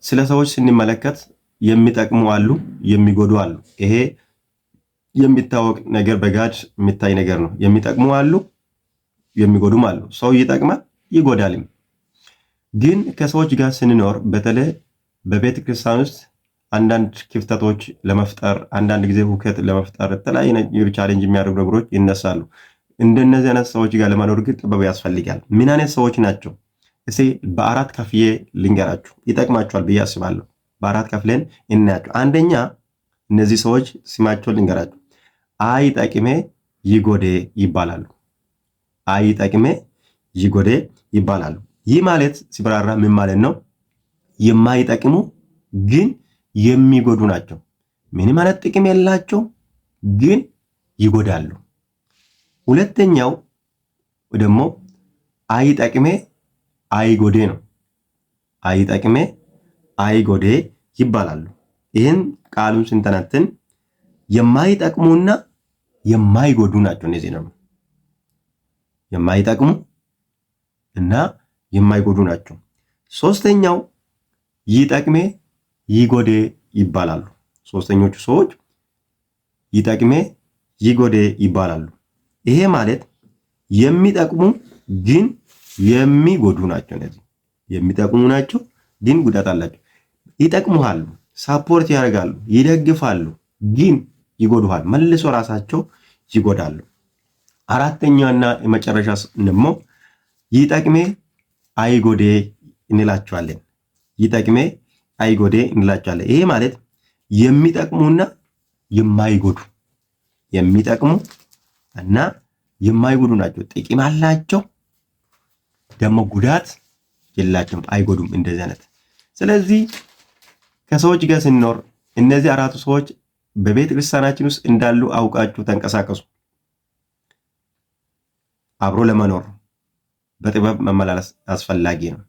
ስለ ሰዎች ስንመለከት የሚጠቅሙ አሉ፣ የሚጎዱ አሉ። ይሄ የሚታወቅ ነገር በጋድ የሚታይ ነገር ነው። የሚጠቅሙ አሉ፣ የሚጎዱም አሉ። ሰው ይጠቅማል ይጎዳልም። ግን ከሰዎች ጋር ስንኖር በተለይ በቤተ ክርስቲያን ውስጥ አንዳንድ ክፍተቶች ለመፍጠር፣ አንዳንድ ጊዜ ሁከት ለመፍጠር የተለያዩ challenge የሚያደርጉ ነገሮች ይነሳሉ። እንደነዚህ አይነት ሰዎች ጋር ለመኖር ግን ጥበብ ያስፈልጋል። ምን አይነት ሰዎች ናቸው? እስኪ በአራት ከፍዬ ልንገራችሁ፣ ይጠቅማችኋል ብዬ አስባለሁ። በአራት ከፍለን እናያቸው። አንደኛ እነዚህ ሰዎች ስማቸውን ልንገራችሁ። አይጠቅሜ ይጎዴ ይባላሉ። አይጠቅሜ ይጎዴ ይባላሉ። ይህ ማለት ሲብራራ ምን ማለት ነው? የማይጠቅሙ ግን የሚጎዱ ናቸው። ምንም አይነት ጥቅም የላቸው ግን ይጎዳሉ። ሁለተኛው ደግሞ አይጠቅሜ አይጎዴ ነው። አይጠቅሜ አይጎዴ ይባላሉ። ይህን ቃሉን ስንተነትን የማይጠቅሙና የማይጎዱ ናቸው። እነዚህ ነው የማይጠቅሙ እና የማይጎዱ ናቸው። ሶስተኛው ይጠቅሜ ይጎዴ ይባላሉ። ሶስተኞቹ ሰዎች ይጠቅሜ ይጎዴ ይባላሉ። ይሄ ማለት የሚጠቅሙ ግን የሚጎዱ ናቸው። እነዚህ የሚጠቅሙ ናቸው ግን ጉዳት አላቸው። ይጠቅሙሃል፣ support ያደርጋሉ፣ ይደግፋሉ፣ ግን ይጎዱሃል። መልሶ ራሳቸው ይጎዳሉ። አራተኛውና የመጨረሻ ደግሞ ይጠቅሜ አይጎዴ እንላቸዋለን። ይጠቅሜ አይጎዴ እንላቸዋለን። ይሄ ማለት የሚጠቅሙና የማይጎዱ፣ የሚጠቅሙ እና የማይጎዱ ናቸው። ጥቅም አላቸው፣ ደግሞ ጉዳት የላቸውም፣ አይጎዱም። እንደዚህ አይነት። ስለዚህ ከሰዎች ጋር ስንኖር እነዚህ አራቱ ሰዎች በቤተ ክርስቲያናችን ውስጥ እንዳሉ አውቃችሁ ተንቀሳቀሱ። አብሮ ለመኖር በጥበብ መመላለስ አስፈላጊ ነው።